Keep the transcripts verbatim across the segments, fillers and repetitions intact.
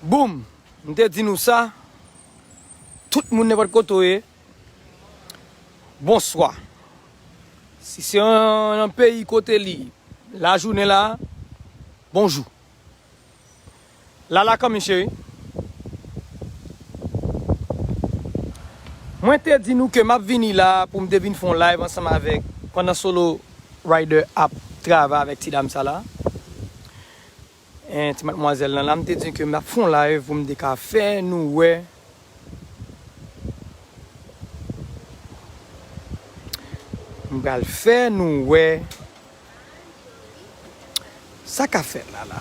Boum! M te di nou sa, tout moun nenpòt kote w ye, bonswa. Si se yon, yon peyi kote li, lajounen la, bonjou. Lala kanmenm cheri. Mwen te di nou ke m ap vini la pou m te vin fè yon live ansanm avèk, pandan Solo Rider ap travay avèk ti dam sa la. En, ti madmwazèl lan la, m te di ke m ap fè yon live pou m te ka fè nou wè. M pral fè nou wè sa k ap fèt la la.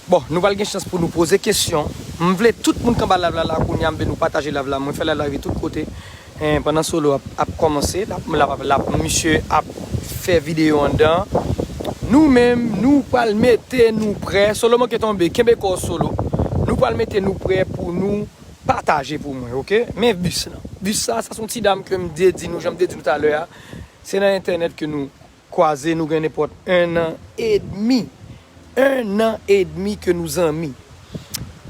Bon, nou pral gen chans pou nou poze kesyon. M vle tout moun k anba live la la kounye a, m vle nou pataje live la. Mwen fè live la rive tout kote. En, pandan Solo ap, ap kòmanse, l ap, l ap, l ap, misye ap fè videyo anndan. Nou menm, nou pral mete nou prè. Solo manke tonbe, kenbe kò w Solo. Nou pral mete nou prè pou nou pataje pou mwen, oke? Men bis lan. Bis sa, sa se yon ti dam ke m te di nou, jan m te di nou talè a. Se nan entènèt ke nou kwaze, nou gen nenpòt en an edmi. En an edmi ke nou zanmi.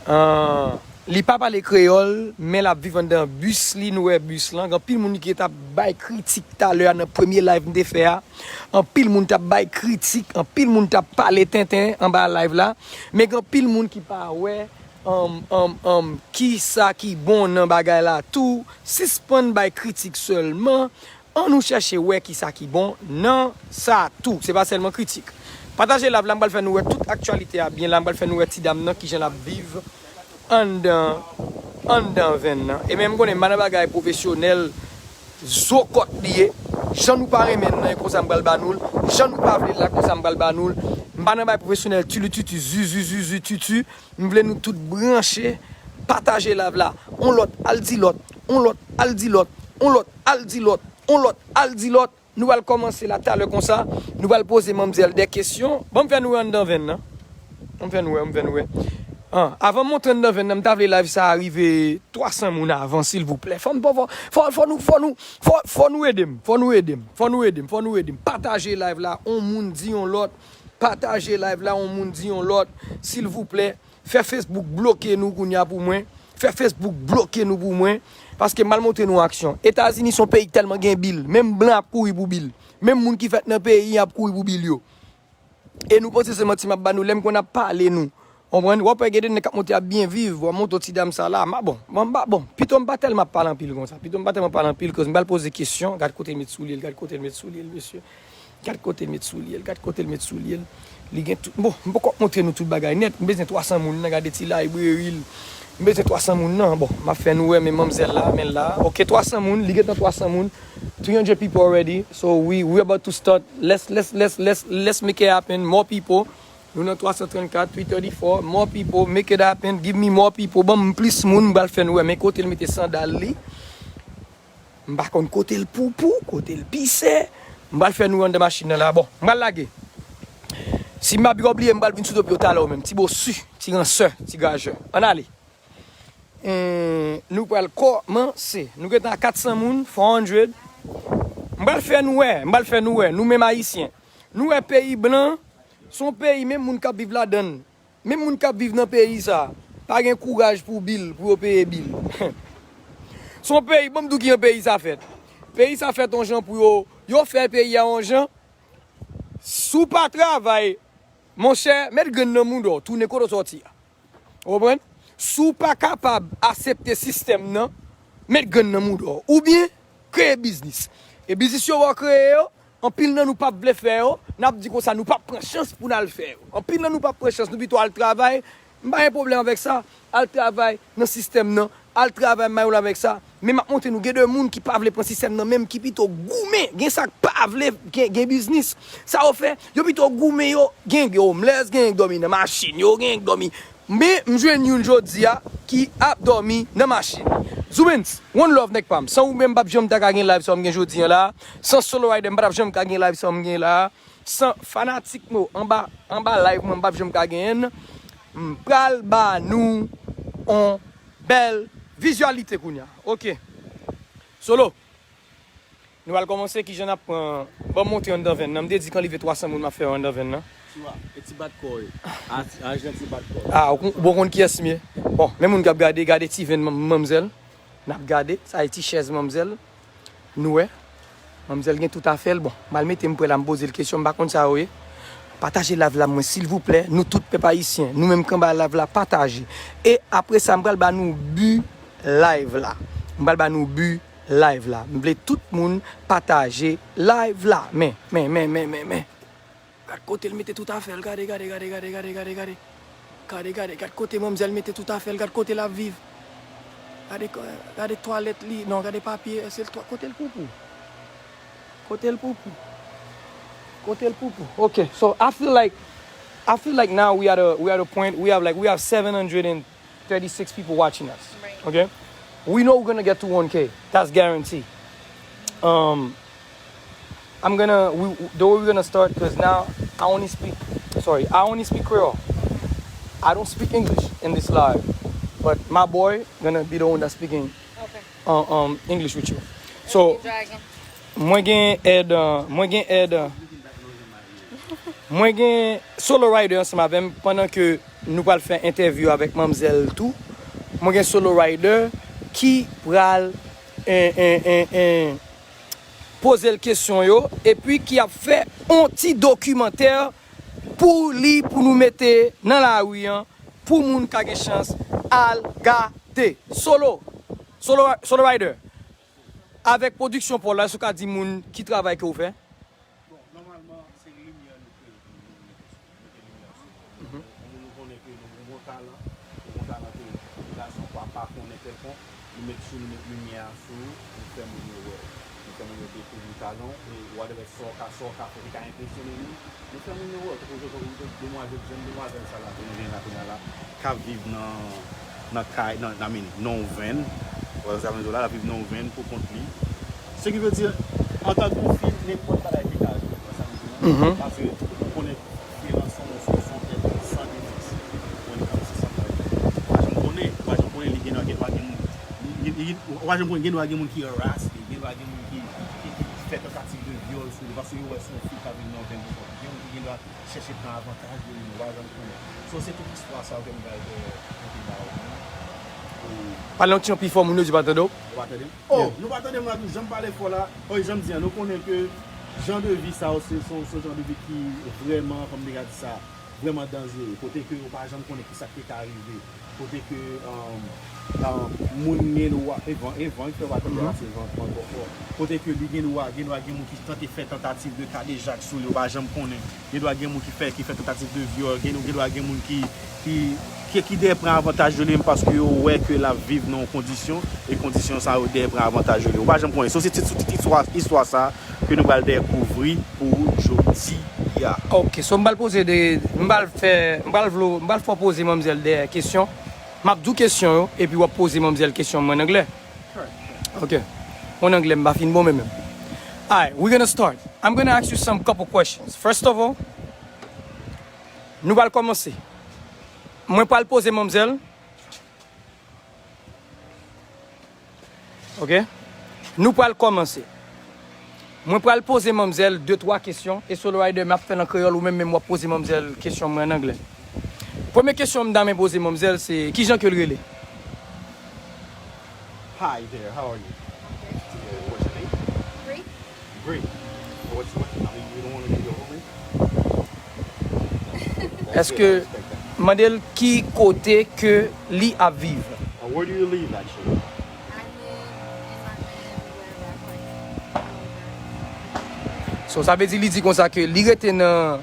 Ah, li pa pale kreyòl, men l ap viv anndan bis li, nou wè bis lan. Gen anpil moun ki t ap bay kritik talè a nan premye live m te fè a. Anpil moun t ap bay kritik, anpil moun t ap pale tenten anba live la. Men gen anpil moun ki pa wè, um, um, um, kisa ki bon nan bagay la tou. Sispann bay kritik sèlman. Ann nou chèche wè kisa ki bon nan sa tou. Se pa sèlman kritik. Pataje live la, m pral fè nou wè tout aktyalite a byen la, m pral fè nou wè ti dam nan kijan l ap viv anndan, anndan venn nan. E men m konnen m pa nan bagay pwofesyonèl, zo kòt li ye. Jan nou pa renmen l nan, e konsa m pral ba nou l. Jan nou pa vle l la, konsa m pral ba nou l. M pa nan bagay pwofesyonèl, tulututu, zuzuzuzututu. M vle nou tout branche, pataje live la. On lòt, al di lòt. On lòt, al di lòt. On lòt, al di lòt. On lòt, al di lòt. Nou pral kòmanse la talè konsa. Nou pral poze manmzèl de kesyon. Ban m fè nou wè anndan venn nan. Ban m fè nou wè, ban m fè nou wè. Ah, avan m montre anndan venn nan, m ta vle live sa a rive twa san moun avan, silvouplè. Fò n, fò, fò, fò, fò nou, fò nou, fò, fò nou ede m. Fò nou ede m. Fò nou ede m. Fò nou ede m. Pataje live la. On moun di on lòt. Pataje live la. On moun di on lòt. Silvouplè. Fè Facebook bloke nou kounye a pou mwen. Fè Facebook bloke nou pou mwen. Paske m al montre nou aksyon. Etazini se yon peyi ki tèlman gen bil. Menm blan ap kouri pou bil. Menm moun ki fèt nan peyi ap kouri pou bil yo. E nou panse se manti m ap ba nou lè m konn ap pale nou. Konprann? W ap wè gen de nèg k ap monte ap byen viv. W ap montre ti dam sa la. Ma bon. Bon, m pa, bon. Pito m pa tèlman ap pale anpil konsa. Pito m pa tèlman pale anpil, koz m pral poze kesyon. Gad kote l met soulye l. Gad kote l met soulye l, mesye. Gad kote l met soulye l, gad kote l met soulye l. Li gen tout. Bon, m poko ap montre nou tout bagay nèt. M bezwen twa san moun nan, gade ti library l. M bezwen twa san moun nan. Bon, m ap fè nou wè, men manmzèl la, men l la. Ok, twa san moun, li gentan twa san moun. Three hundred people already. So we, we about to start. Let's, let's, let's, let's, let's make it happen. More people. Nou nan twa san trannkat, three thirty-four. More people, make it happen. Give me more people. Ban m plis moun, m pral fè nou wè. Men kote l mete sandal li. M pa konn kote l poupou, kote l pise. M pral fè nou anndan machin nan la. Bon, m pral lage. Si m pa big up li, m pral vin sou do pye w talè w menm. Ti bosi, ti ransè, ti grajè. Ann ale. Eh, nou pral kòmanse. Nou gentan a kat san moun, four hundred. M pral fè nou wè, m pral fè nou wè, nou menm Ayisyen. Nou wè peyi blan, se yon peyi menm moun k ap viv ladan l. Menm moun k ap viv nan peyi sa, pa gen kouraj pou bil, pou yo peye bil. Se yon peyi, ban m di w kijan peyi sa fèt. Peyi sa fèt yon jan pou yo, yo fè peyi a yon jan. Si w pa travay, monchè, met grenn nan mouda w, tounen kote w sòti a. Ou konprann? Si w pa kapab aksepte sistèm nan, met grenn nan mouda w. Oubyen, kreye biznis. E biznis yo w a kreye yo, anpil nan nou p ap vle fè yo, n ap di konsa nou p ap pran chans pou n al fè yo. Anpil nan nou p ap pran chans, nou pito al travay. M pa gen pwoblèm avèk sa. Al travay nan sistèm nan, al travay mayo l avèk sa. Men m ap montre nou, gen de moun ki pa vle pran sistèm nan menm, ki pito goumen. Gen sa k pa vle gen, gen biznis. Sa yo fè, yo pito goumen, yo gen, gen homeless, gen k dòmi nan machin yo, gen k dòmi. Men, m jwenn youn jodi a ki ap dòmi nan machin. Zoumens, one love nèg pa m. San ou menm, m p ap janm ta ka gen live sa m gen jodi a la. San Solo Rider, m pa t ap janm ka gen live sa m gen la. San fanatik mwen anba, anba live mwen, m p ap janm ka genyen. M pral ba nou on bèl vizyalite kounye a. Ok. Solo. Nou al kòmanse kijan n ap pran. Ban m montre anndan venn nan. M te di kan rive twa san moun m ap fè anndan venn nan. E ti bat kò yo. A, a jan ti bat kò yo. Ah, ou kon- bon, konn kiyès m ye. Bon, men moun k ap gade, gade ti venn manm- manmzèl. N ap gade, sa e ti chèz manmzèl. Nou wè. Manmzèl gen tout afè l. Bon, m al mete m prè la, m poze l kesyon, m pa konn sa yo ye. Pataje live la mwen, silvouplè. Nou tout pèp ayisyen, nou menm k anba live la, pataje. E apre sa, m pral ba nou bi live la. M pral ba nou bi live la. M vle tout moun pataje live la. Men, men, men, men, men, men. Gad kote l mete tout afè l. Gade, gade, gade, gade, gade, gade, gade. Gade, gade, gad kote manmzèl mete tout afè l. Gad kote l ap viv. Gade, gade twalèt li. Non, gade papye. Se l twa- kote l poupou? Kote l poupou? Kote l poupou? Okay, so I feel like I feel like now we at a we at a point we have like we have seven hundred and thirty-six people watching us. Right. Okay? We know we're gonna get to one K. That's guaranteed. Um, I'm gonna we the way we're gonna start because now I only speak sorry I only speak Creole. I don't speak English in this live, but my boy gonna be the one that's speaking Okay. uh, um English with you. So Dragon. Mwen gen èd, uh, mwen gen èd, uh, mwen gen Solo Rider ansanm avè m pandan ke nou pral fè entèvyou avèk manmzèl tou. Mwen gen Solo Rider ki pral en, en, en, en, poze l kesyon yo epi ki ap fè on ti dokimantè pou li pou nou mete nan lari an pou moun ka gen chans al gade. Solo, Solo, Solo Rider. Avèk pwodiksyon pa w la, èske w ka di moun ki travay ke w fè? Bon, nòmalman, se limyè nou kreye pou nou mete sou, mete limyè sou. Pou nou konnen ke nou gen yon talan, yon talan ke popilasyon pa, pa konnen kèlkonk, nou met sou, nou met limyè a sou ou, nou fè moun yo wè w. Nou fè moun yo dekouvri talan w, e whatever sa w ka, sa w ka fè ki ka enpresyone moun, nou fè moun yo wè w. Tankou jodi a, demwazèl, jèn demwazèl sa la, ke nou genyen la kounye a la, k ap viv nan, nan kay, nan, I mean, nan yon van. Wè sa m di w la, l ap viv nan yon van pou kont li. Ce qui veut dire, antanke yon fi, nenpòt bagay ki ka rive, wè sa m di w la. Paske ou konnen fi lan se yon, se yon tèt san defans. Ou konprann, se san defans. Ou pa janm konnen, ou pa janm konnen, li gen, gen dwa gen moun. Li, li, li, ou pa janm konnen, gen dwa gen moun ki harass li, gen dwa gen moun ki, ki, ki fè tantativ de vyòl sou li, paske yo wè se yon fi k ap viv nan yon van pou kont li. Gen moun ki gen dwa chèche pran avantaj de li, nou pa janm konnen. So, se tout istwa sa yo ke m pral, euh, konte ba ou. Pale yon ti jan pi fò, moun yo di pa tande w. Ou pa tande m? Oh, nou pa tande m la tou, jan m pale fò la. Oh, jan m di an, nou konnen ke jan de vi sa yo, se, se, se yon jan de vi ki vrèman, kòm m te ka di sa, vrèman danjere. Kote ke ou pa janm konnen ki sa k te ka rive. Kote ke, um, um, moun gen dwa, e van, e van, ki fè w pa tande la, se van, van twò fò. Kote ke li gen dwa, gen dwa gen moun ki tante fè tantativ de kadejak sou li, ou pa janm konnen. Gen dwa gen moun ki fè, ki fè tantativ de vyòl, gen, gen dwa gen moun ki, ki, ki, ki dèyè pran avantaj de li menm paske yo wè ke l ap viv nan yon kondisyon, e kondisyon sa yo dèyè pran avantaj de li. Ou pa janm konnen. So, se ti, se ti istwa, istwa sa ke nou pral dekouvri pou jodi a. Ok, so m pral poze de, m pral fè, m pral vlo, m pral fè w poze manmzèl de kesyon. M ap di w kesyon yo, epi w ap poze manmzèl kesyon mwen an anglè. Ok. Mwen anglè m pa fin bon menm. Alright, we're gonna start. I'm gonna ask you some couple questions. First of all, nou pral kòmanse. Mwen pral poze manmzèl. Ok? Nou pral kòmanse. Mwen pral poze manmzèl de twa kesyon, e Solo Rider m ap fè l an kreyòl, ou menm menm w ap poze manmzèl kesyon mwen an anglè. Premye kesyon m ta renmen poze manmzèl se, kijan ke l rele? Hi there, how are you? What's your name? Bree? Bree. What's, what, I mean, you don't want to give your whole name? Èske, mande l ki kote ke li ap viv? Uh, where do you live, actually? I live in my van wherever I park. So, sa vle di li di konsa ke li rete nan,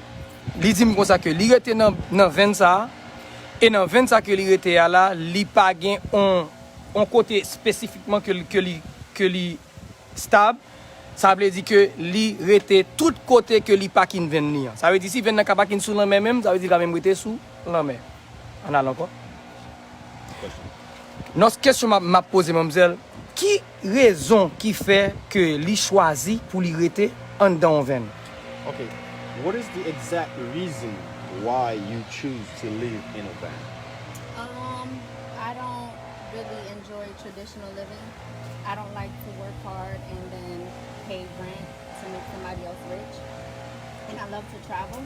li di m konsa ke li rete nan, nan van sa a, e nan van sa ke li rete a la, li pa gen on, on kote espesifikman ke, ke li, ke li stab. Sa vle di ke li rete tout kote ke li pakin van li an. Sa vle di si van nan ka pakin sou lanmè menm, sa vle di l ka menm rete sou lanmè. Ann al ankò. Nòs kesyon m ap, m ap poze manmzèl, ki rezon ki fè ke li chwazi pou li rete anndan yon van? Okay, what is the exact reason why you choose to live in a van? Um, I don't really enjoy traditional living. I don't like to work hard and then pay rent to make somebody else rich. And I love to travel.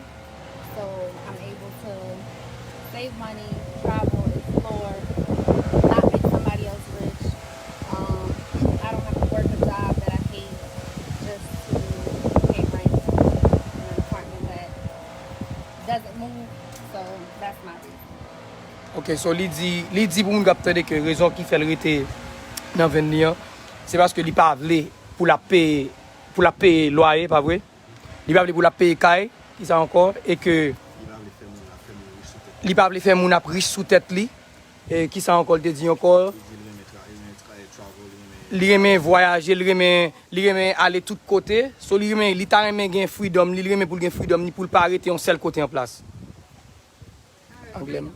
So I'm able to save money, travel, explore, not make somebody else rich. Um, I don't have to work a job that I hate just to pay rent in an apartment that doesn't move. So that's my reason. Ok, so li di, li di pou moun k ap tande ke rezon ki fè l rete nan venn li an, se paske li pa vle pou l ap peye, pou l ap peye lwaye, pa vre? Li pa vle pou l ap peye kay, ki sa ankò, e ke li pa vle fè moun ap rich sou tèt li. E ki sa ankò l te di ankò? Li renmen vwayaje, li renmen, li renmen ale tout kote. So li renmen, li ta renmen gen freedom li, li renmen pou l gen freedom li, pou l pa rete yon sèl kote an plas. Anglè m,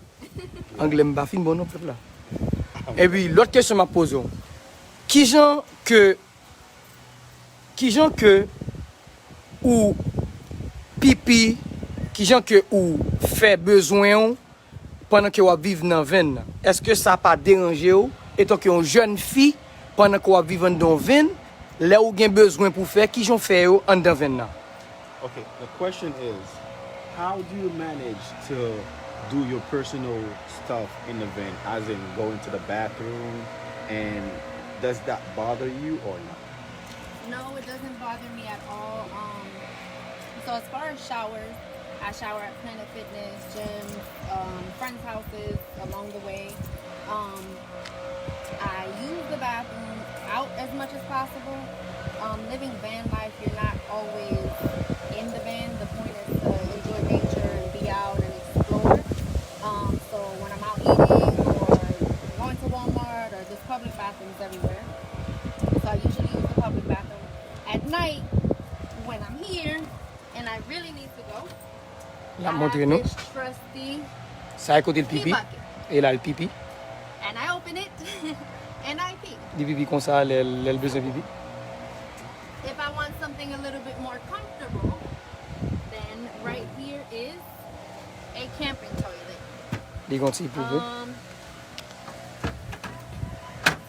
anglè m pa fin bon non, pèp la. Epi lòt kesyon m ap poze w, kijan ke, kijan ke ou pipi, kijan ke ou fè bezwen w pandan ke w ap viv nan venn nan? Èske sa pa deranje w etanke yon jèn fi pandan ke w ap viv anndan yon venn, lè ou gen bezwen pou fè, kijan w fè yo anndan venn nan? Okay, the question is, how do you manage to do your personal stuff in the van, as in going to the bathroom, and does that bother you or not? No, it doesn't bother me at all. Um, so as far as showers, I shower at Planet Fitness, gyms, um, friends' houses along the way. Um, I use the bathroom out as much as possible. Um, living van life, you're not always in the van. The point is to enjoy nature and be out and explore. Um, so when I'm out eating or going to Walmart or there's public bathrooms everywhere, so I usually use the public bathroom at night when I'm here and I really need to go. L ap montre nou. Trusty Sa e kote l pipi. Bucket. E la l pipi. And I open it and I pee. Li pipi konsa lè, lè l bezwen pipi. If I want something a little bit more comfortable, then right here is a camping toilet. Li gon ti poupou. Um,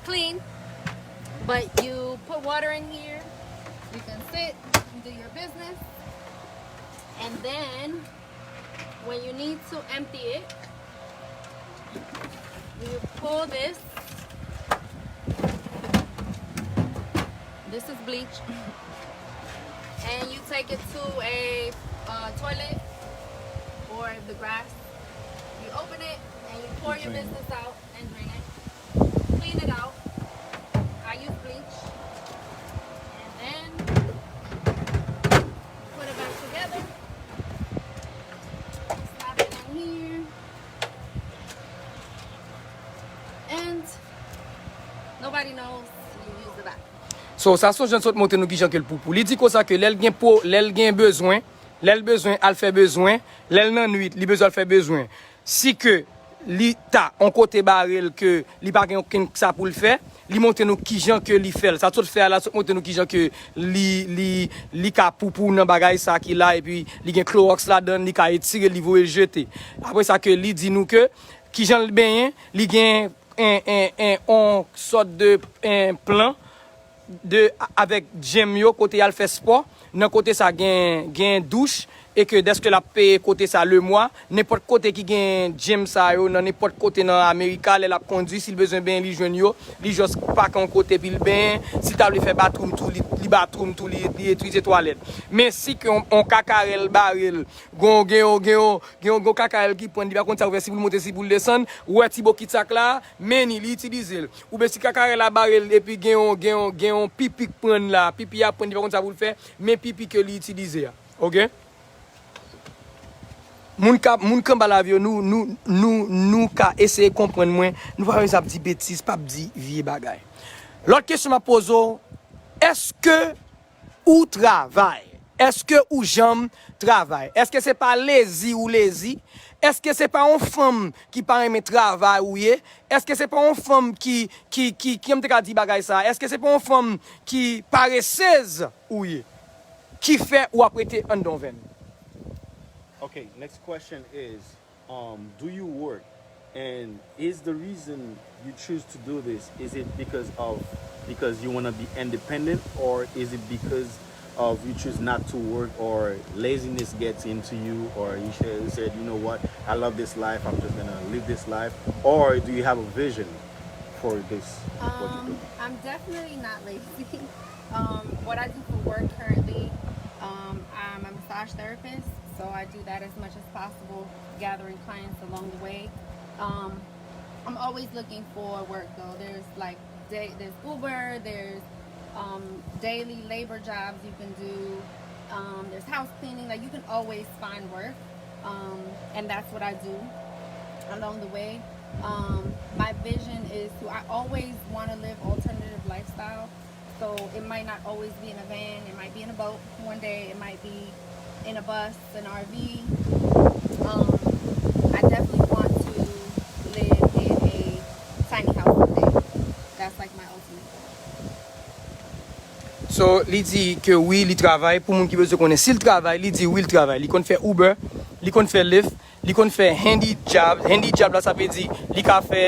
clean, but you put water in here. You can sit and do your business, and then when you need to empty it, you pull this. This is bleach, and you take it to a uh, toilet or the grass. You open it and you pour your business out and drain it. Clean it out. I use bleach. And then put it back together. Slap it in here. And nobody knows you use the bathroom. So, sa se yon jan sot montre nou kijan ke l poupou. Li di konsa ke lè l gen po, lè l gen bezwen, lè l bezwen al fè bezwen, lè l nan nwit, li bezwen al fè bezwen. Si ke li ta on kote bare l ke li pa gen okenn sa pou l fè, li montre nou kijan ke li fè l. Sa sot fè a la sot montre nou kijan ke li, li, li ka poupou nan bagay sa ki la, epi li gen klowòks ladan l, li ka etire l, li voye l jete. Apre sa ke li di nou ke kijan l benyen, li gen en, en, en, on sòt de en plan de, avèk gym yo, kote y al fè spò. Nan kote sa gen, gen douch, e ke dèske l ap peye kote sa le mwa. Nenpòt kote ki gen gym sa yo, nan nenpòt kote nan Amerika, lè l ap kondui, si l bezwen benyen, li jwenn yo. Li jis pake yon kote epi l benyen. Si l ta vle fè bathroom tou, li, li bathroom tou, li, li itilize twalèt. Men si ke on, on kakarèl bare l, gon, gen yon, gen yon, gen yon, gon kakarèl ki pran, li pa konn sa pou fè, si pou l monte, si pou l desann, ou wè ti bokit sa k la, men ni, li itilize l. Oubyen si kakarèl la bare l epi gen yon, gen yon, gen yon pipi k pran la, pipi a pran, li pa konn sa pou l fè, men pipi ke li itilize a. Oke? Moun ka, moun k anba lavi yo, nou, nou, nou, nou ka eseye konprann mwen, nou pa bezwen ap di betiz, p ap di vye bagay. Lòt kesyon m ap poze w, èske ou travay? Èske ou janm travay? Èske se pa lezi ou lezi? Èske se pa yon fanm ki pa renmen travay ou ye? Èske se pa yon fanm ki, ki, ki, ki, m te ka di bagay sa? Èske se pa yon fanm ki paresez ou ye? Ki fè ou ap rete anndan yon venn? Okay, next question is, um, do you work? And is the reason you choose to do this, is it because of, because you want to be independent, or is it because of you choose not to work, or laziness gets into you, or you said, you said, you know what, I love this life, I'm just gonna live this life, or do you have a vision for this, what you do? Um, I'm definitely not lazy. Um, what I do for work currently, um, I'm a massage therapist, so I do that as much as possible, gathering clients along the way. Um, I'm always looking for work though. There's like day, there's Uber, there's um, daily labor jobs you can do. Um, there's house cleaning. Like you can always find work, um, and that's what I do along the way. Um, my vision is to. I always want to live alternative lifestyle. So it might not always be in a van. It might be in a boat one day. It might be in a bus, an R V. Um, I definitely want to live in a tiny house one day. That's like my ultimate goal. So, li di ke wi, li travay. Pou moun ki bezwen konnen si l travay, li di wi, l travay. Li konn fè Uber, li konn fè Lyft, li konn fè handy job. Handy job la, sa vle di li ka fè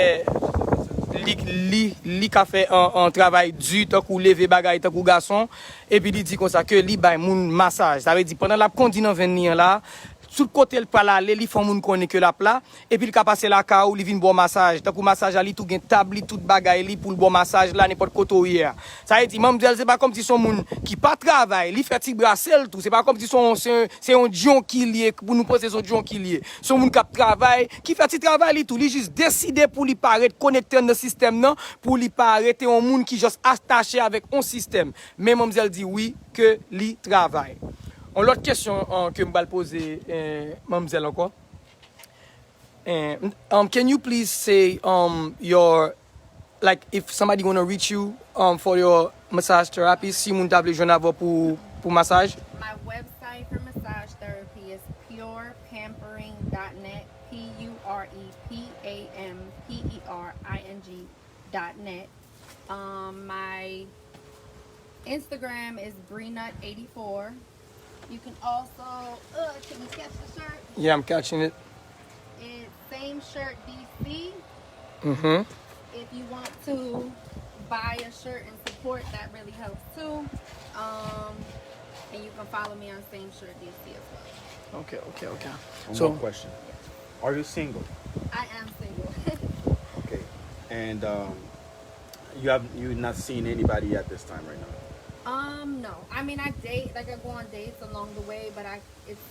li, li, li ka fè an, an travay di, tankou leve bagay, tankou gason. Epi li di konsa ke li bay moun masaj. Sa vle di pandan l ap kondi nan venn li an la, tout kote l pral ale, li fè moun konnen ke l ap la. Epi l ka pase lakay ou, li vin ba w masaj. Tankou masaj la, li tou gen tab li, tout bagay li pou l ba w masaj la, nenpòt kote w ye a. Sa vle di, manmzèl, se pa kòmsi se yon moun ki pa travay, li fè ti brase l tou. Se pa kòmsi se yon, se, se yon junkie li ye, pou nou panse se yon junkie li ye. Se yon moun k ap travay, ki fè ti travay li tou. Li jis deside pou li pa ret konekte nan sistèm nan, pou li pa rete yon moun ki just atache avèk yon sistèm. Men manmzèl di wi, ke li travay. Yon lòt kesyon uh, ke m pral poze uh, manmzèl ankò. And, um, can you please say um, your, like, if somebody wanna reach you um, for your massage therapy, si moun ta vle jwenn avè w pou, pou masaj? My website for massage therapy is pure pampering dot net, P U R E P A M P E R I N G dot net. Um, my Instagram is Breenut eighty-four. You can also, uh, can you catch the shirt? Yeah, I'm catching it. It's same shirt D C. Mm-hmm. If you want to buy a shirt and support, that really helps too. Um, and you can follow me on same shirt D C as well. Okay, okay, okay. One So, more question. Are you single? I am single. Okay. And um, you have you not seen anybody at this time right now? Um, no. I mean, I date, like, I go on dates along the way, but I it's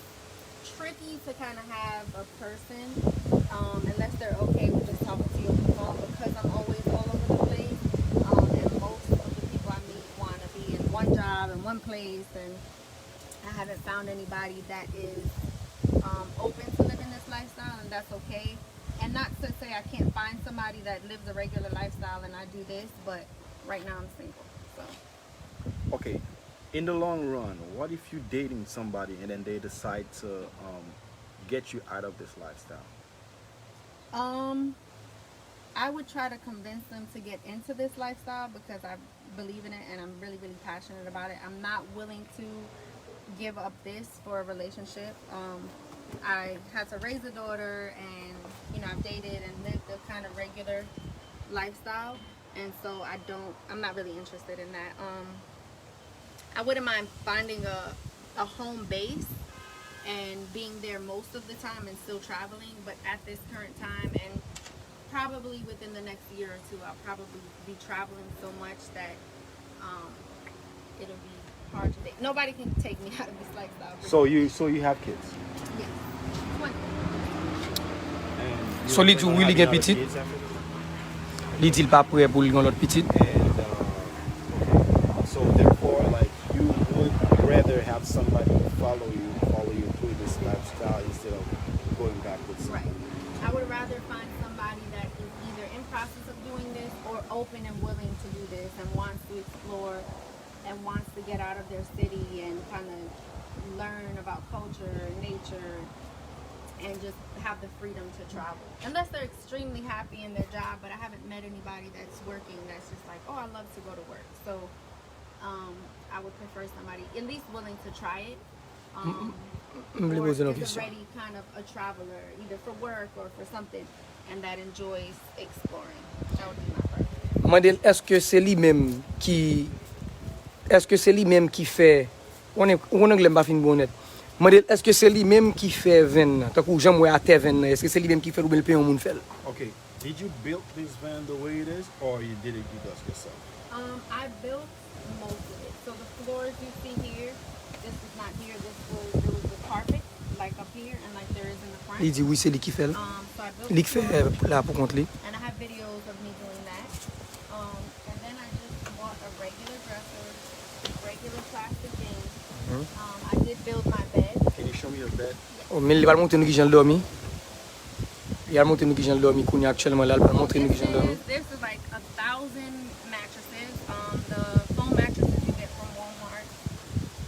tricky to kind of have a person um, unless they're okay with just talking to you on the phone because I'm always all over the place. Um, and most of the people I meet want to be in one job and one place, and I haven't found anybody that is um, open to living this lifestyle, and that's okay. And not to say I can't find somebody that lives a regular lifestyle and I do this, but right now I'm single. So. Okay. In the long run, what if you dating somebody and then they decide to um, get you out of this lifestyle? Um, I would try to convince them to get into this lifestyle because I believe in it and I'm really, really passionate about it. I'm not willing to give up this for a relationship. Um, I had to raise a daughter and, you know, I've dated and lived a kind of regular lifestyle. And so I don't, I'm not really interested in that. Um, I wouldn't mind finding a, a home base and being there most of the time and still traveling, but at this current time and probably within the next year or two, I'll probably be traveling so much that um, it'll be hard to take. Nobody can take me out of this lifestyle. So you so you have kids? Yes. Twenty. And you So li plan di on wi, li having gen other pitit? Kids after this? Li di l pa prè pou l gen lòt pitit. And uh, okay. So therefore, like, you would rather have somebody follow you, follow you through this lifestyle instead of going back with Right. somebody. I would rather find somebody that is either in process of doing this or open and willing to do this and wants to explore and wants to get out of their city and kind of learn about culture, nature, and just have the freedom to travel. Unless they're extremely happy in their job, but I haven't met anybody that's working that's just like, oh, I love to go to work. So um, I would prefer somebody at least willing to try it. Um, M vle or poze yon is kesyon. Already kind of a traveler, either for work or for something, and that enjoys exploring. That would be my preference. Mande l èske se li menm ki èske se li menm ki fè Ou konnen, ou konnen anglè m pa fin bon nèt. Mande l, èske se li menm ki fè venn nan? Tankou jan m wè atè venn nan, èske se li menm ki fè l oubyen l peye yon moun fè l? Okay, did you build this van the way it is, or you did it you guys yourself? Um, I built most of it. So the floors you see here, this was not here. This was, there was the carpet, like up here, and like there is in the front. Li di wi, se li ki fè l. Um, so I built Li the k fè floors, la pou kont li. And I have videos of me doing that. Um, and then I just bought a regular dresser, regular plastic jeans. Um, I did build my bed. Can you show me your bed? Oh, men li pral montre nou kijan l dòmi. Li pral montre nou kijan l dòmi kounye a aktyèlman la, li pral montre nou kijan l dòmi. This is, this is like a thousand mattresses. Um, the foam mattresses you get from Walmart.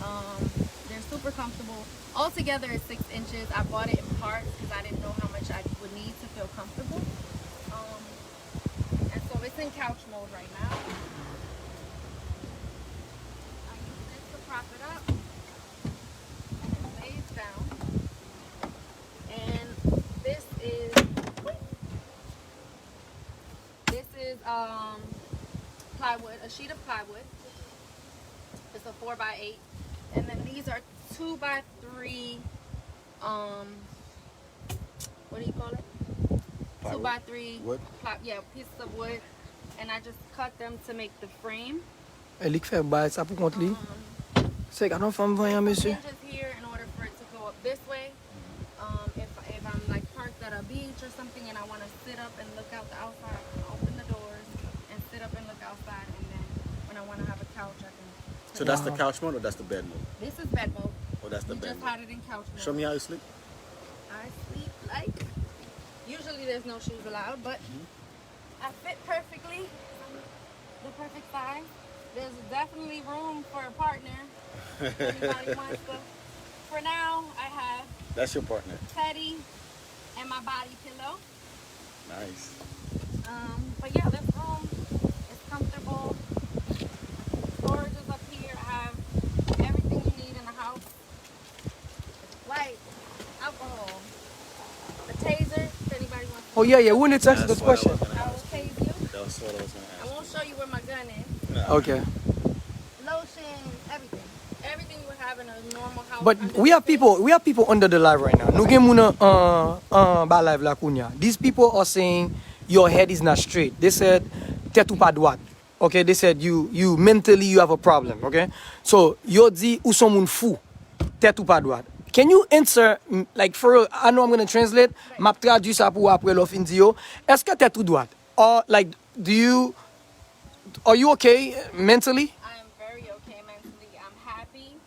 Um, they're super comfortable. Altogether, it's six inches. I bought it in parts because I didn't know how much I would need to feel comfortable. Um, and so it's in couch mode right now. I use this to prop it up. And it lays down. And this is this is um plywood, a sheet of plywood. It's a four by eight, and then these are two by three. Um, what do you call it? Two by three. Wood? Ply, yeah, pieces of wood, and I just cut them to make the frame. E li k fè bay sa pou kont li. Um, Se gade yon fanm vanyan, mesye. Hinges here in order for it to go up this way. Um, if if I'm like parked at a beach or something and I want to sit up and look out the outside, I can open the doors and sit up and look outside, and then when I want to have a couch, I can. So that's the couch mode or that's the bed mode? This is bed mode. Oh, that's the You bed just mode. Had it in couch mode. Show me how you sleep. I sleep like usually there's no shoes allowed, but I fit perfectly. I'm the perfect size. There's definitely room for a partner. If anybody wants to. For now, I have That's your partner. Teddy and my body pillow. Nice. Um, but yeah, this room is comfortable. Storage is up here. I have everything you need in the house. Like alcohol, a taser, if anybody wants to. Oh yeah, yeah, we need to ask this That's what I question. Was gonna I will ask. tase you. That was what I was gonna I ask. Won't show you where my gun is. Nah. Okay. Lotion, everything. Everything you would have in a normal house. But under we the have sink. People, we have people under the live right now. Nou gen moun an an ba live la kounye a. These people are saying your head is not straight. They said tèt ou pa dwat. Okay, they said you you mentally you have a problem, okay? So, yo di ou son moun fou. Tèt ou pa dwat. Can you answer, mm, like, for real, I know I'm gonna translate, m ap tradui sa pou ou apre lè w fin di yo. Èske tèt ou dwat? Or, like, do you, are you okay mentally? I am very okay mentally. I'm happy.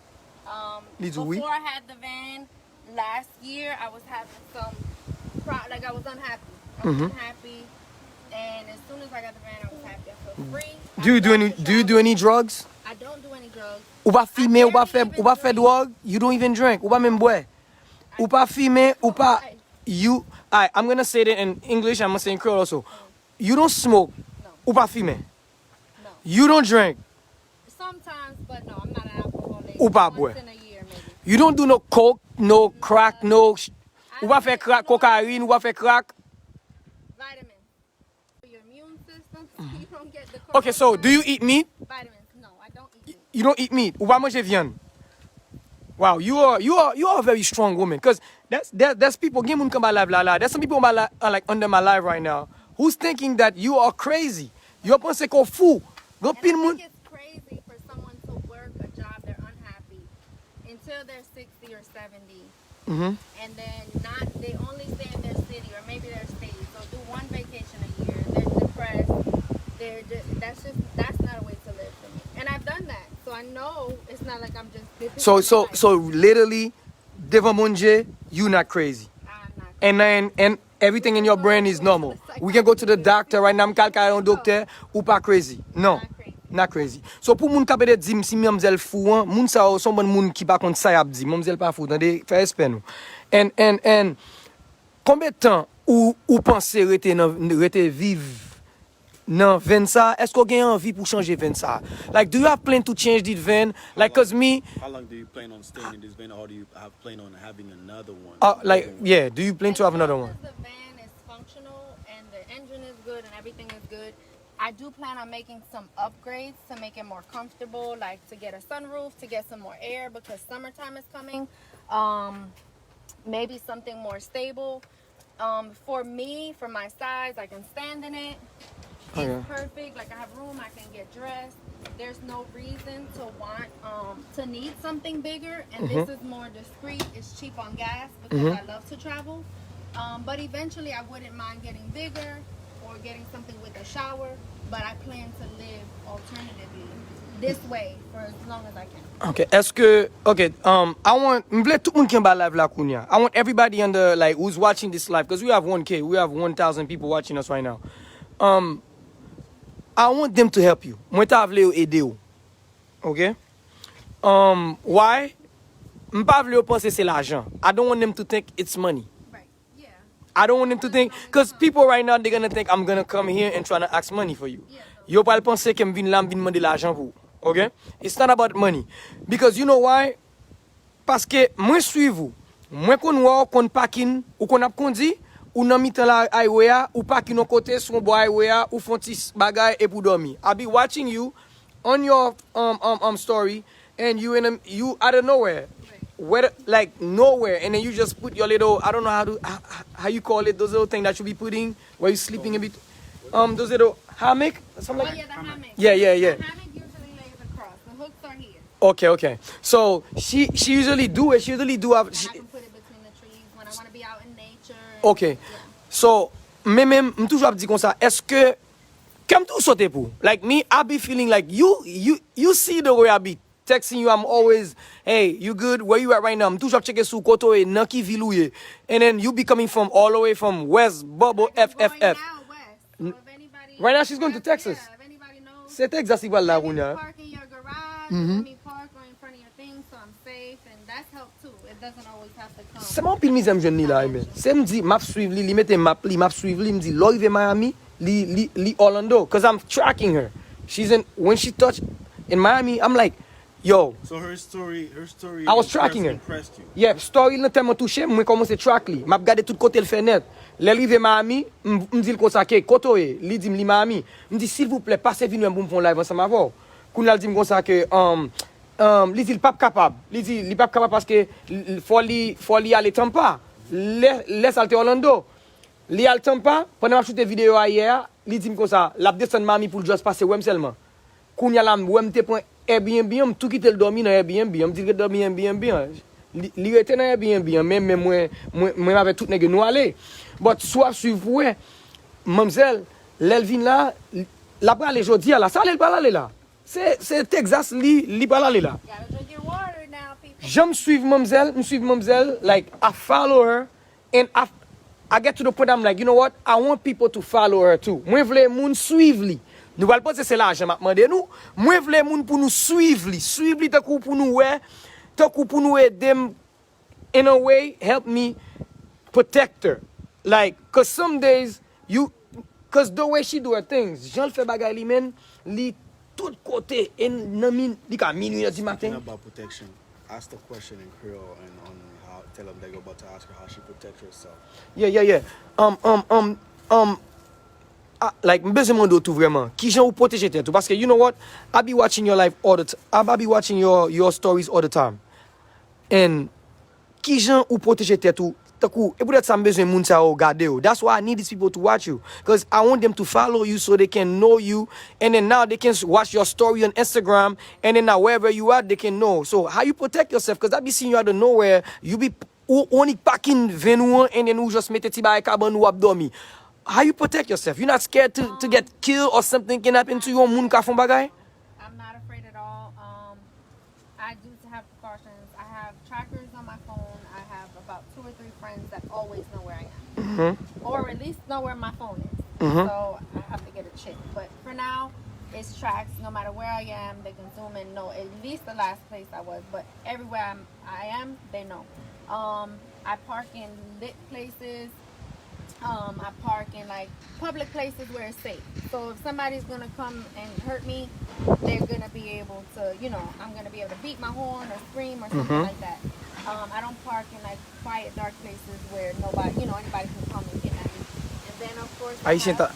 Um, Li di oui. Before I had the van, last year I was having some pro- like I was unhappy. I was unhappy, and as soon as I got the van, I was happy. I feel free. Do you do any do you do any drugs? I don't do any drugs. Ou pa fimen, ou pa I fè barely ou pa even fè drink. Dwòg, you don't even drink. Ou pa menm bwè. Ou pa fimen, ou pa you I I'm gonna say it in English, I'm gonna say it in Creole also. You don't smoke. No. Ou pa fimen. No. You don't drink. Sometimes, but no, I'm not an alcoholic. Ou pa bwè. Once in a year, maybe. You don't do no coke, no crack, no sh- ou pa fè crack, cocaine, ou pa fè crack. Vitamins. For your immune system, you don't get the. Okay, so do you eat meat? Vitamins. No, I don't eat meat. You don't eat meat. Ou pa manje vyann. Wow, you are you are you are a very strong woman. Cause that's that, that's people. Gen moun k anba live la la. There's some people anba la, are like under my live right now who's thinking that you are crazy. Yo panse ke w fou. Gen And I pil moun. Think it's crazy for someone to work a job they're unhappy until they're sixty or seventy. Mhm. And then not they only stay in their city or maybe their state. So do one vacation a year. They're depressed. They're just, that's just that's not a way to live for me. And I've done that. So I know it's not like I'm just this is So my so life. So literally, devan Bondye, you not crazy. I'm not And then and everything in your brain is normal. We can go to the doctor right now. M kal kay yon doktè, ou pa crazy. No. Not crazy. So pou moun k ap ede di m si manmzèl fou an, moun sa yo se yon bann moun ki pa konn sa y ap di. Manmzèl pa fou, tande, fè respè nou. And and and konbyen tan ou ou panse rete nan rete viv nan van sa? Èske w gen anvi pou chanje van sa? Like, do you have plan to change this van? Like, cause me, How long do you plan on staying in this van, or do you have plan on having another one? uh, like, Another one? Yeah, do you plan to have another one? As long as the van is functional and the engine is good and everything is good, I do plan on making some upgrades to make it more comfortable, like to get a sunroof, to get some more air because summertime is coming. Um, maybe something more stable. Um, for me, for my size, I can stand in it. It's Okay. Perfect. Like I have room, I can get dressed. There's no reason to want um to need something bigger, and this is more discreet. It's cheap on gas because I love to travel. Um, but eventually, I wouldn't mind getting bigger or getting something with a shower. But I plan to live alternatively this way for as long as I can. Ok, èske, ok, um, I want, m vle tout moun ki anba live la kounye a. I want everybody under, like, who's watching this live, because we have one K, we have one thousand people watching us right now. Um, I want them to help you. Mwen ta vle yo ede w. Ok? Um, why? M pa vle yo panse se lajan. I don't want them to think it's money. Right. Yeah. I don't want them to think, because people right now, they're gonna think I'm gonna come here and try to ask money for you. Yo pral panse ke m vin la, m vin mande lajan pou ou. Ok? It's not about money. Because you know why? Paske mwen swiv ou. Mwen konn wè w konn pakin, ou konn ap kondi, ou nan mitan la highway a, ou pakin yon kote sou yon bò highway a, ou fon ti s- bagay epi w dòmi. I be watching you on your um, um, um, story, and you in a, you out of nowhere. Where, like, nowhere, and then you just put your little, I don't know how to how, how you call it, those little things that you be putting where you sleeping in between, um, those little hammock, something Oh like yeah, the hammock. Yeah, yeah, yeah. The hammock usually lays across. The hooks are here. Okay, okay. So she she usually do it. She usually do have. And She, I can put it between the trees when I want to be out in nature. Okay. So, men menm, m toujou ap di konsa, èske kè m toujou sote pou? Like me, I be feeling like you, you, you see the way I be texting you, I'm always, hey, you good? Where you at right now? M toujou ap tcheke sou kote w ye, nan ki vil ou ye. And then you be coming from all the way from West Bubble I'm going F F F. Now west. So if anybody Right now she's going to Texas. Yeah, if anybody knows, Se Texas li pral la you kounye a. Park in your garage, let me park in front of your thing so I'm safe, and that's help too. It doesn't always have to come. Se mwen anpil mizè m jwenn li la, men. Se m di, m ap swiv li, li mete map li, m ap swiv li, m di, lè w rive Miami, li, li, li Orlando, because I'm tracking her. She's in, when she touch in Miami, I'm like, yo, So her story, her story I was impressed, tracking her. Impressed you. Yeah, story nan tèlman touche m, mwen kòmanse track li. M ap gade tout kote l fè nèt. Lè l rive Miami, m, m di l konsa, ke kote w ye? Li di m li Miami. M di, silvouplè, pase vin wè m pou m fè yon live ansanm avè w. Kounye a l di m konsa ke, um, um, li di l p ap kapab. Li di li p ap kapab paske l- l- fò li, fò li ale Tampa. Lè, lè sa l te Orlando. Li al Tampa, pandan m ap choute videyo a yè a, li di m konsa, l ap desann Miami pou l just pase wè m sèlman. Kounye a la, m wè m te pran Airbnb an, m tou kite l dòmi nan Airbnb an, m di l ret dòmi Airbnb an. Li, li rete nan Airbnb an, men, men mwen, mwen, mwen avèk tout nèg yo, nou ale. But si w ap swiv pou wè, manmzèl, lè l vin la, l ap prale jodi a la. Sa lè l pral ale la? Se, se Texas li, li pral ale la. Gotta drink your water now, people. Jan m swiv manmzèl, m swiv manmzèl, like, I follow her, and I, I get to the point, I'm like, you know what? I want people to follow her too. Mwen vle moun swiv li. Nou pral panse se lajan m ap mande nou. Mwen vle moun pou nou swiv li. Swiv li tankou pou nou wè, tankou pou nou ede m, in a way, help me protect her. Like, cause some days, you, cause the way she do her things, jan l fè bagay li, men, li tout kote, e nan min, li ka minui nan di Talking maten. About protection. Ask the question in Creole and on how tell them that you're about to ask her how she protects herself. Yeah, yeah, yeah. Um, um, um, um, ah, like, m bezwen mande w tou vrèman. Kijan ou pwoteje tèt ou? Paske, you know what? I be watching your life all the time. I be watching your, your stories all the time. And kijan ou pwoteje tèt ou? Tankou, e poutèt sa m bezwen moun sa yo gade w. That's why I need these people to watch you. Cause I want them to follow you so they can know you. And then now they can s- watch your story on Instagram. And then now wherever you are, they can know. So how you protect yourself? Cause I be seeing you out of nowhere. You be ou, ou only packing van ou an, and then ou just mete ti bagay kabann ou ap dòmi. How you protect yourself? You not scared to, to get killed or something can happen to you? Yon moun ka fè yon bagay? I'm not afraid at all. Um, I do have precautions. I have trackers on my phone. I have about two or three friends that always know where I am, or at least know where my phone is. So I have to get a chip. But for now, it's tracks. No matter where I am, they can zoom in. Know at least the last place I was, but everywhere I'm, I am, they know. Um, I park in lit places. Um, I park in like public places where it's safe. So if somebody's gonna come and hurt me, they're gonna be able to, you know, I'm gonna be able to beat my horn or scream or something like that. Um, I don't park in like quiet, dark places where nobody, you know, anybody can come and kidnap me. And then of course, I Ayisyen have- ta,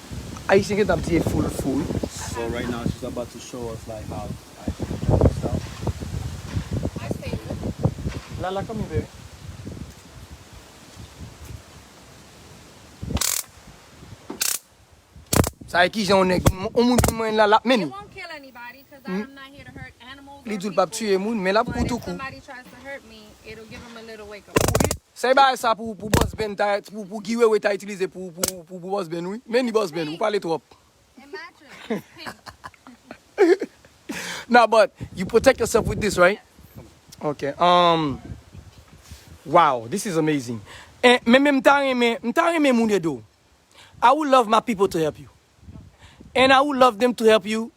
Ayisyen gentan ap tiye foul fou wi. So right now she's about to show us like how like stuff. Lala, come here, baby. Sa e kijan yon nèg, yon moun pou mwen la, l ap mennen. It won't kill anybody because I'm not here to hurt animals. Li di l p ap tiye moun, men l ap kout ou kou. Somebody tries to hurt me, it'll give them a little wake up. Se bagay sa pou pou Boss Ben ta pou pou Guy Wewe ta itilize pou pou pou pou Boss Ben wi. Men ni Boss Ben, ou pale twòp. Imagine. Nah, but you protect yourself with this, right? Okay. Um. Wow, this is amazing. And men men m ta renmen m ta renmen moun ede w. I would love my people to help you. And I would love them to help you.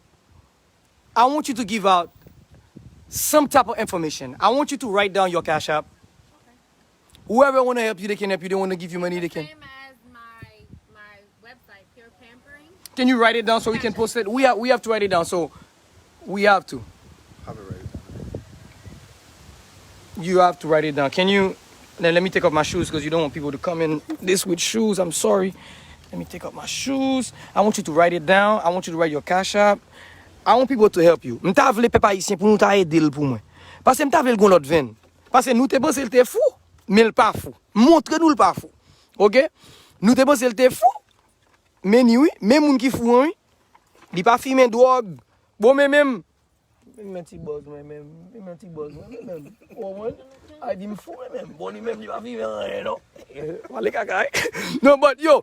I want you to give out some type of information. I want you to write down your Cash App. Whoever want to help you, they can help you. They want to give you money, they can. Same as my my website, Pure Pampering. Can you write it down so we can post it? We have we have to write it down. So we have to. Have it right. You have to write it down. Can you? Then let me take off my shoes because you don't want people to come in this with shoes. I'm sorry. Let me take off my shoes. I want you to write it down. I want you to write your Cash App. I want people to help you. M ta vle pèp ayisyen pou nou ta ede l pou mwen. Paske m ta vle l gon lòt venn. Paske nou te panse l te fou, men l pa fou. M montre nou l pa fou. Oke? Nou te panse l te fou, men ni wi, men moun ki fou an wi. Li pa fimen dwòg. Bon, men menm. Men ti bòz mwen menm, men ti bòz mwen menm. Ou konprann? A di m fou mwen menm. Bon, li menm li pa fimen anyen non. Pale kaka wi. Non, but yo.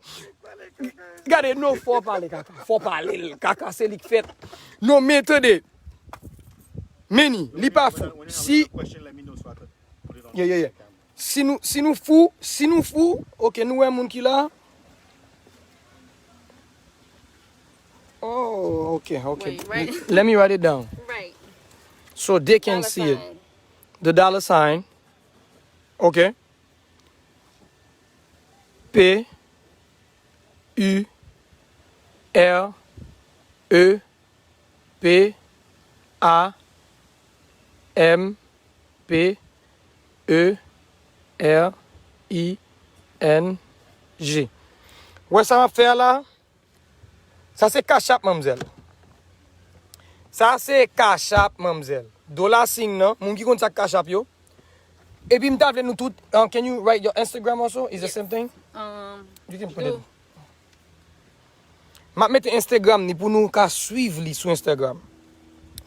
Gade, non, fò pale kaka. Fò pale l kaka, se li k fèt. Non, men tande. Men ni, li pa fou. Si Yeah, yeah, yeah. Si nou si nou fou, si nou fou, oke, nou wè moun ki la. Oh, okay, okay. Wait, right. Let me write it down. Right. So they can Dollar see it. sign. The dollar sign. Okay. P U R E P A M P E R I N G. Wè sa m ap fè a la? Sa se Cash App, manmzèl. Sa se Cash App, manmzèl. Dola sign nan, moun ki konn sa k Cash App yo. Epi m ta vle nou tout, uh, can you write your Instagram also? Is the same thing? Um, You can put do. it. M ap mete Instagram ni pou nou ka swiv li sou Instagram.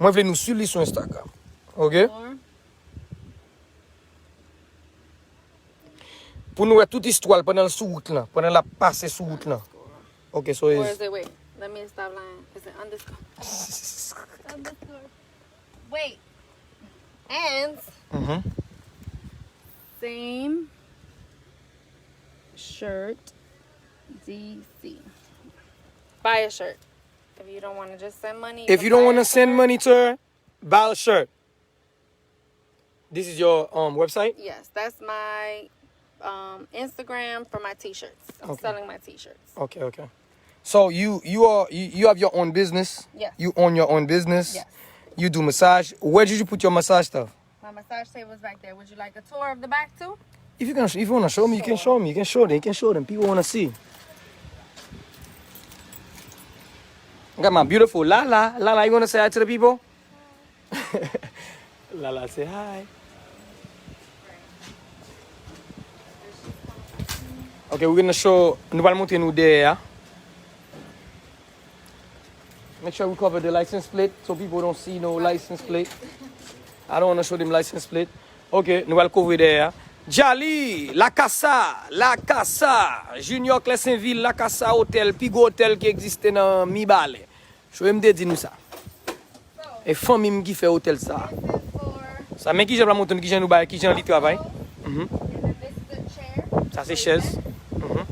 Mwen vle nou swiv li sou Instagram. Oke? Or, Pou nou wè tout istwa l pandan l sou wout lan, pandan l ap pase sou wout lan. Oke, so or is is it, wait, let me stop lying. Is it underscore? Underscore. Wait. And Mhm. same shirt D C. Buy a shirt. If you don't want to just send money, If you don't want to send money to her, buy a shirt. This is your um website? Yes, that's my um, Instagram for my t-shirts. I'm Okay. Selling my t-shirts. Okay, okay. So you you are you, you have your own business? Yes. You own your own business? Yes. You do massage. Where did you put your massage stuff? My massage table's back there. Would you like a tour of the back too? If you can, if you wanna show me, you can show me. You can show them. You can show them. People wanna see. I got my beautiful Lala. Lala, you wanna say hi to the people? Lala, say hi. Okay, we're gonna show. Nou pral montre nou dèyè a. Make sure we cover the license plate so people don't see no license plate. I don't wanna show them license plate. Ok, nou pral cover dèyè a. Djali, Lakasa, Lakasa, Junior Clèsenvil, Lakasa Hotel, pi gwo otèl ki egziste nan Mibalè. Show m te di nou sa. E fanmi m ki fè otèl sa. Sa men kijan m ap montre nou kijan nou bay, kijan li travay. Mhm. Sa se chèz. Mhm.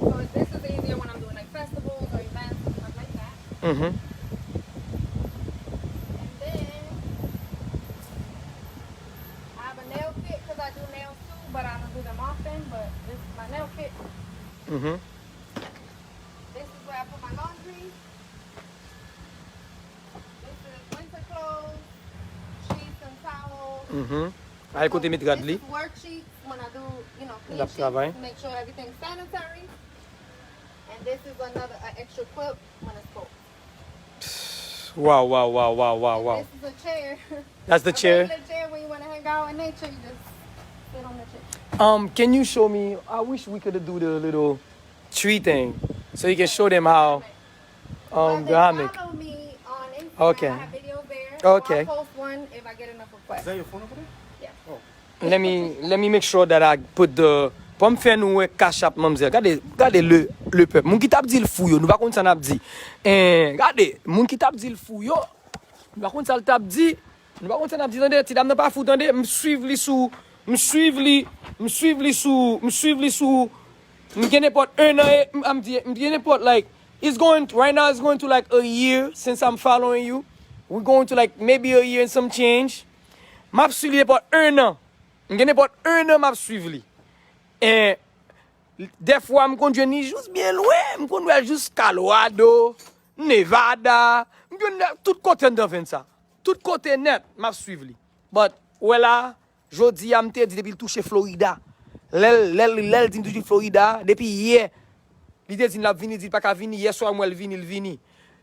So this is easier when I'm doing like festivals or events and stuff like that. Mhm. And then I have a nail kit because I do nails too, but I don't do them often. But this is my nail kit. Mhm. This is where I put my laundry. This is winter clothes, sheets and towels. Mhm. Ay kote met rad li. This is work sheets when I do, you know, clean L ap sheets travay. To make sure everything's sanitary. This is another uh, extra clip when it's cold. Wow, wow, wow, wow, wow, wow. This is a chair. That's the A chair. regular chair when you want to hang out in nature, you just sit on the chair. Um, can you show me? I wish we could do the little tree thing, so you can show them how. Um, But the hammock. Follow me on Instagram. Okay. I have videos there. Okay. I'll post one if I get enough requests. Is that your phone over there? Yeah. Oh. Let me let me make sure that I put the. Pou m fè nou wè Cash App manmzèl. Gade, gade le le pèp. Moun ki t ap di l fou yo, nou pa konn sa n ap di. Eh, gade, moun ki t ap di l fou yo, nou pa konn sa l t ap di. Nou pa konn sa n ap di, tande, ti dam nan pa fou, tande. M swiv li sou, m swiv li, m swiv li sou, m swiv li sou. M gen nenpòt un an, e, m, m di, m gen nenpòt, like, it's going, right now it's going to like a year since I'm following you. We're going to like maybe a year and some change. M ap swiv li nenpòt un an. M gen nenpòt un an m ap swiv li. And dèfwa m konn jwenn li jis byen lwen. M konn wè l jis Colorado, Nevada. M jwenn li tout kote anndan Venn sa. Tout kote nèt m ap swiv li. But, ou wè la, jodi a m te di depi l touche Florida. Lè l lè l lè l di m touche Florida, depi yè, li te di l ap vini, di l pa ka vini. Yèswa m wè l vini, l vini.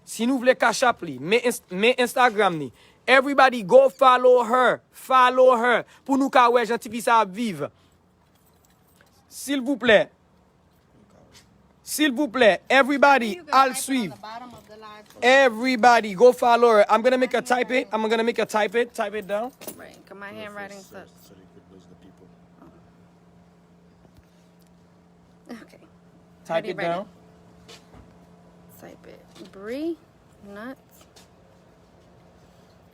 Si nou vle Cash App li, men, ins- men Instagram li. Everybody go follow her. Follow her. Pou nou ka wè jan tifi sa ap viv. Silvouplè. Silvouplè. Everybody, You can al type it on swiv. The bottom of the live. Everybody, go follow her. I'm gonna make a type it. I'm gonna make a type it. Type it down. Right, 'cause my handwriting sucks. Okay. Type Ready, it ready. Down. Type it. Bree Nuts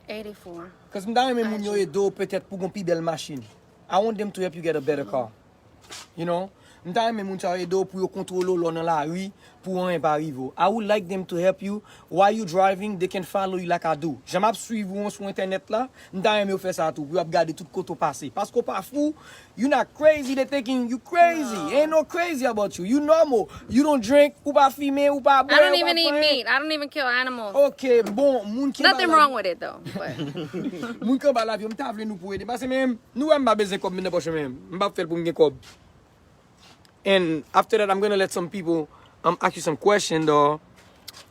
eighty-four. Cause m ta renmen moun yo ede w petèt pou gon pi bèl machin. I want them to help you get a better car. You know? M ta renmen moun sa yo ede w pou yo kontwole w lè w nan lari, pou anyen pa rive w. I would like them to help you while you driving, they can follow you like I do. Jan m ap swiv ou sou entènèt la, m ta renmen yo fè sa tou, pou yo ap gade tout kote w pase. Paske w pa fou, you not crazy, they thinking you crazy. No. Ain't no crazy about you. You normal. You don't drink, ou pa fimen, ou pa bwè, I don't ou pa even eat pran. Meat. I don't even kill animals. Ok, bon, moun ki Nothing anba wrong la- with it though. But Moun ki anba lavi yo, m ta vle nou pou ede. Pase men, nou wè m pa bezwen kòb, men nan pòch mwen menm. M p ap fè l pou m gen kòb. And after that, I'm gonna let some people um, ask you some question, though.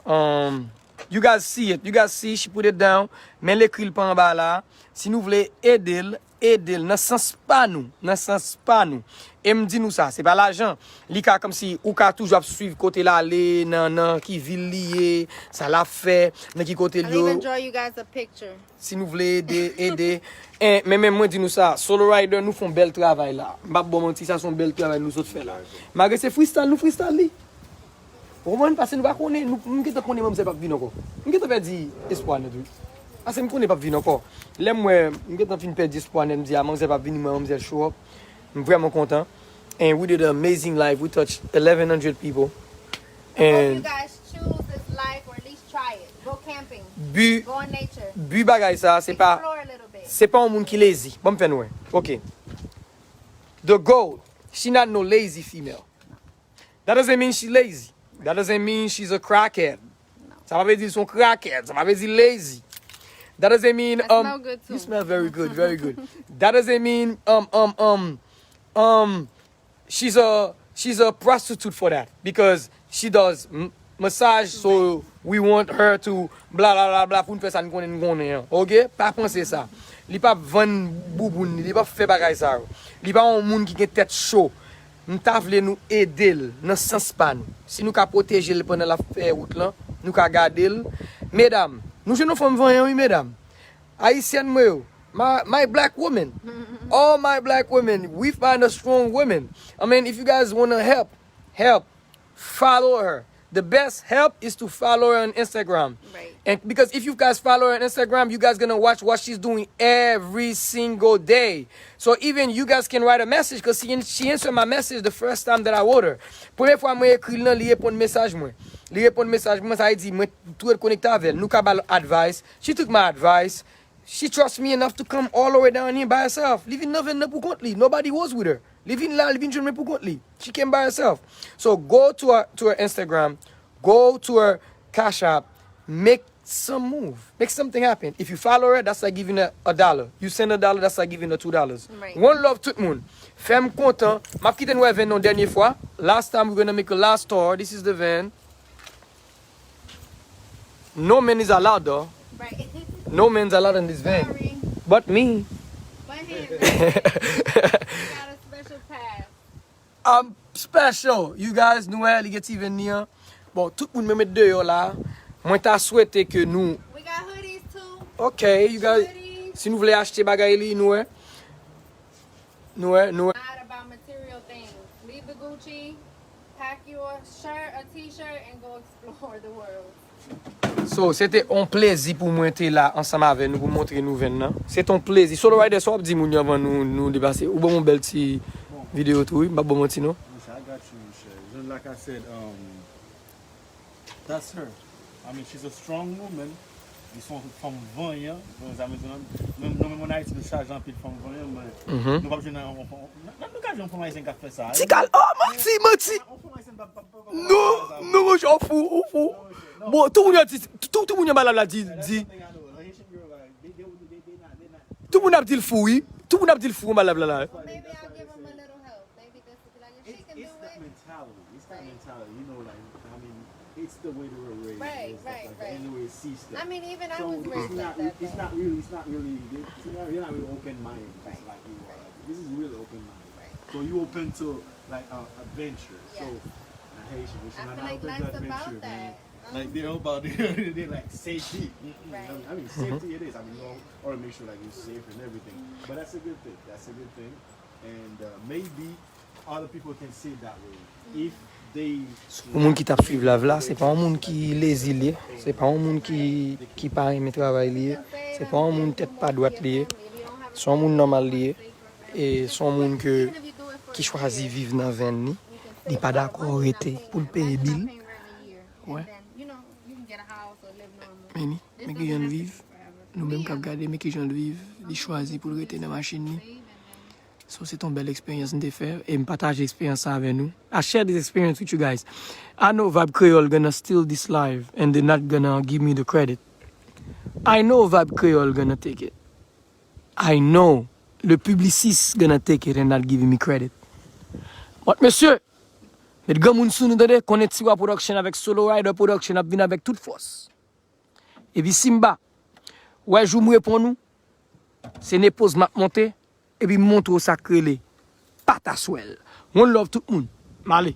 Um, you guys see it. You guys see, she put it down. Men l ekri l pa anba la. Si nou vle ede l, ede l nan sans pa nou. Nan sans pa nou. E m di nou sa, se pa lajan. Li ka kòmsi ou ka toujou ap swiv kote l ale, nan, nan ki vil li ye, sa l ap fè, nan ki kote l I'll yo. Even draw you guys a picture. Si nou vle ede, ede. En, men men mwen di nou sa, Solo Rider, nou fè yon bèl travay la. M p ap ba w manti, sa se yon bèl travay nou sot fè la. Malgre se freestyle, nou freestyle li. Ou konprann? Pase nou pa konnen, nou, m gentan konnen manmzèl p ap vin ankò. M gentan pèdi espwa nèt, wi. Pase m konnen p ap vin ankò. Lè m wè, m gentan fin pèdi espwa nèt, m di, a, manmzèl p ap vini, mwen, manmzèl show up. M vrèman kontan. And we did an amazing live. We touched eleven hundred people. Hope you And guys choose this life or at least try it. Go camping. Bi, Go in nature. bi bagay sa, se pa, Explore a little bit. se pa yon moun ki lazy. Ban m fè nou wè. Ok. The goat, she not no lazy female. That doesn't mean she lazy. That doesn't mean she's a crackhead. Sa pa vle di l se yon crackhead. Sa pa vle di lazy. That doesn't mean I um, smell good too. You smell very good, very good. That doesn't mean um um um um she's a she's a prostitute for that because she does m- massage, so we want her to bla bla bla bla pou n fè sa n konnen n konnen an. Ok? Pa panse sa. Li p ap vann bouboun li, li p ap fè bagay sa yo. Li pa yon moun ki gen tèt cho. M ta vle nou ede l nan sans pa nou. Si nou ka pwoteje l pandan l ap fè wout lan, nou ka gade l. Medam, nou jwenn yon fanm vanyan wi medam. Ayisyèn mwen yo, my, my black woman. All my black women, we find a strong woman. I mean, if you guys wanna help, help. Follow her. The best help is to follow her on Instagram. Right. And because if you guys follow her on Instagram, you guys gonna watch what she's doing every single day. So even you guys can write a message because she, she answered my message the first time that I wrote her. Premye fwa mwen ekri l nan, li reponn mesaj mwen. Li reponn mesaj mwen, sa vle di mwen tou ret konekte avè l. Nou ka ba l advice. She took my advice. She trusts me enough to come all the way down here by herself. Li vin nan Venn nan pou kont li. Nobody was with her. Li vin la, li vin jwenn mwen pou kont li. She came by herself. So go to her, to her Instagram, go to her Cash App, make Some move. Make something happen. If you follow her, that's like giving a, a dollar. You send a dollar, that's like giving her two dollars. Right. One love tout moun. Fè m kontan. M ap kite nou wè van nan dènye fwa. Last time we're gonna make a last tour. This is the van. No man is allowed though. Right. No man's allowed in this van. Sorry. But me. One hand. Right. Got a special pass. I'm special. You guys, nou wè li gen ti van ni an. Bon, tout moun mwen met deyò la. Mwen ta swete ke nou We got hoodies too. Okay, you guys, si nou vle achte bagay li, nou wè. Nou wè, nou wè. Not about material things. Leave the Gucci, pack you a shirt, a t-shirt, and go explore the world. So, se te yon plezi pou mwen te la ansanm avè nou pou montre nou van nan. Se te yon plezi. Solo Rider, sa w ap di moun yo anvan nou, nou depase? Ou ban m yon bèl ti videyo tou, wi. M p ap ban w manti, non. Monchè, I got you, monchè. Jan like I said, um, that's her. I mean, she's a strong woman. Li se yon fanm vanyan. Bon, sa vle di, nou menm, nou menm an Ayiti, nou chaje anpil fanm vanyan, men nou p ap jwenn yon, yon, yon, nou ka jwenn yon fanm ayisyen k ap fè sa. Ti kal, oh, manti, manti. Yon fanm ayisyen p ap, p ap, p ap, Non, non, monchè, ou fou, ou fou. Bon, tout moun yo di, tout, tout moun yo malad la di, di. Tout moun ap di l fou, wi. Tout moun ap di l fou, malad la la. Maybe I'll give him a little help. Maybe this will be like, if she It's, can do it's that it. Mentality. It's that Right. mentality. You know, like, I mean, it's the way they were raised Right, and stuff right, like right. that, and the way it sees stuff. I mean, even I So was it's raised not, like that. It's Though. Not really, it's not really, it's not, you're not really open minded. Just Right. Like you are. Right. Like, this is really open minded. Right. So you open to like uh, adventure. Yeah. So na Haitian, which I na feel na like open less to adventure, about man. That. Like they're about they like safety. Mm-mm. Right. I mean, I mean safety it is. I mean, you want to make sure like you're safe and everything. But that's a good thing. That's a good thing. And uh, maybe other people can see it that way. If they Pou moun ki t ap swiv live la, se pa yon moun ki lezi li ye, se pa yon moun ki, ki pa renmen travay li ye, se pa yon moun tèt pa dwat li ye, se yon moun nòmal li ye, e se yon moun ke, ki chwazi viv nan van li, li pa dakò rete pou l peye bil. Wè. Men li, men ki jan l viv, nou menm k ap gade, men ki jan l viv, li chwazi pou l rete nan machin li. So, se t yon bèl eksperyans m te fè, e m pataje eksperyans sa avè nou. I share this experience with you guys. I know Vibe Creole gonna steal this live and they're not gonna give me the credit. I know Vibe Creole gonna take it. I know le Publicis gonna take it and not giving me credit. But mesye, met granmoun sou nou tande, konnen Tiwa Production avèk Solo Rider Production ap vin avèk tout fòs. Epi Simba, wè jou m reponn ou, se Nepoz m ap monte, epi m montre w sa k rele pataswèl. One love tout moun. M ale.